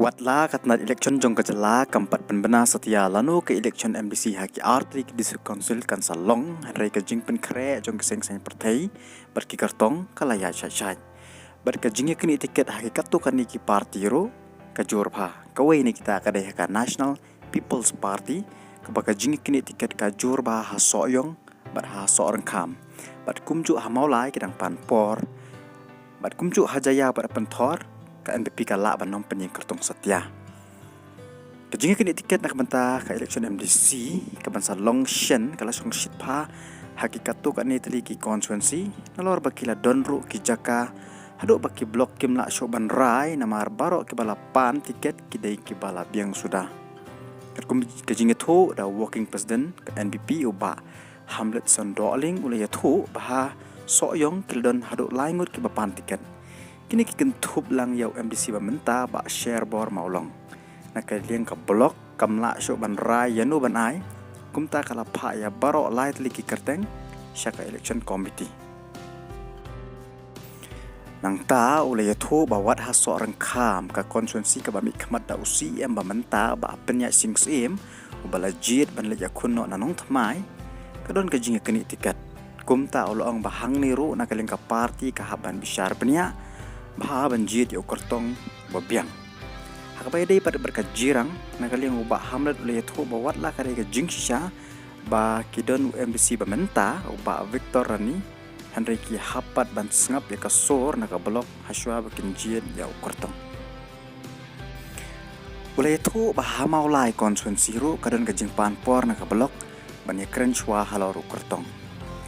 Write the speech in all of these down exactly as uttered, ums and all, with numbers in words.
Wat la ka tnat election jong ka jylla kam pat pynbna satia lano ka election M D C ha ki artylli ki District Council kan sa long, hynrei ka jingpynkhreh jong ki seng saiñ pyrthei bad ki kyrtong ka la ïaid shait shait. Bad ka jingïaknieh tiket ha ki katto katne ki party ruh ka jur bha. Kawei na kita ka dei ha ka National People's Party, kaba ka jingïaknieh tiket ka jur bha ha Sohiong bad ha Sohryngkham. Bad kumjuh ha Mawlai ki dang pan por. Bad kumjuh ha Jaiaw bad Pynthor, ka N P P ka lah ban ym pynïeng kyrtong satia. Ka jingïaknieh tiket na ka bynta ka election M D C ka ban sa long shen ka la shong shit bha ha ki katto katne tylli ki constituency, nalor ba ki la don ruh ki jaka haduh ba ki block kim lah shuh ban rai, namar baroh kiba la pan tiket ki dei kiba la biang suda. Katkum ka jingïathuh da u Working President ka N P P, u Bah Hamletson Dohling, u la ïathuh ba ha Sohiong ki la don haduh lai ngut kiba pan tiket. Kine ki kynthup lang ïa u M D C ba mynta, Bah Sherbor Mawlong. Na ka liang ka block kam lah shuh ban rai ïano ban ai, kumta ka la phah ïa baroh lai tylli ki kyrteng sha ka election committee. Nangta u la ïathuh ba wat ha Sohryngkham, ka constituency kaba mihkhmat da u C E M ba mynta, Bah Pynïaid Sing Syiem, uba la jied ban leit ïakhun noh na Nongthymmai, ka don ka jingïaknieh tiket. Kumta u la ong ba hangne ruh na ka liang ka party ka hap ban bishar bniah, bha ban jied ïa u kyrtong ba biang. Ha kaba ïadei pat bad ka Jirang, na ka liang u Bah Hamlet u la ïathuh ba wat la ka dei ka jingshisha ba ki don u M D C ba mynta, u Bah Victor Rani, hynrei ki hap pat ban sngap ïa ka sur na ka block hashwa ba kin jied ïa u kyrtong. U la ïathuh ba ha Mawlai constituency ruh ka don ka jingpan por na ka block ban ïakren shuwa halor u kyrtong.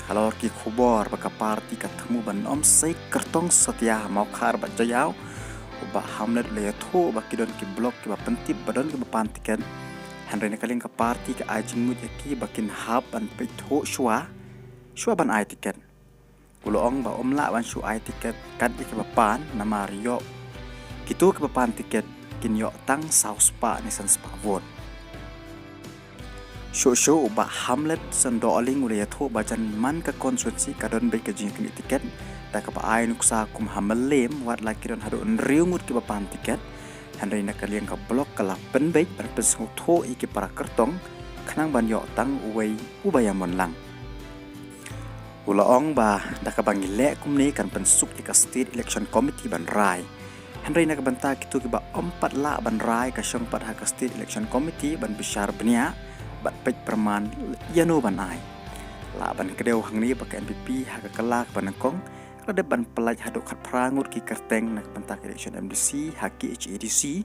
Halor ki khubor ba ka party ka thmu ban ym sei kyrtong satia ha Mawkhar bad Jaiaw, u Bah Hamlet u la ïathuh ba ki don ki block kiba pyntip ba don kiba pan tiket, hynrei na ka liang ka party ka ai jingmut ïa ki ba kin hap ban peit thuh shuwa, shuwa ban ai tiket. U la ong ba ym lah ban shu ai tiket kat ïa kiba pan, namar ïoh kito kiba pan tiket kin ïoh tang saw spah ne san spah vote. Shuh shuh u Bah Hamletson Dohling u la ïathuh ba jan man ka constituency ka don beit ka jingïaknieh tiket, da kaba ai nuksa kum ha Mylliem wat la ki don haduh hynriew ngut kiba pan tiket, hynrei na ka liang ka block ka la pynbeit ban pynsngewthuh ïa ki para kyrtong khnang ban ïoh tang uwei uba ïamon lang. U la ong ba da kaba ngi leh kumne kan pynsuk ïa ka State Election Committee ban rai. Hynrei na ka bynta kito kiba ym pat lah ban rai, ka shong pat ha ka State Election Committee ban bishar bniah bad peit pyrman ïano ban ai. Lah ban kdew hangne ba ka N P P ha ka kylla kaba nyngkong ka la dep ban pyllait haduh khatphra ngut ki kyrteng na ka bynta ka election M D C ha K H A D C,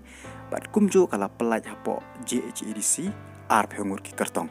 bad kumjuh ka la pyllait hapoh J H A D C arphew ngut ki kyrtong.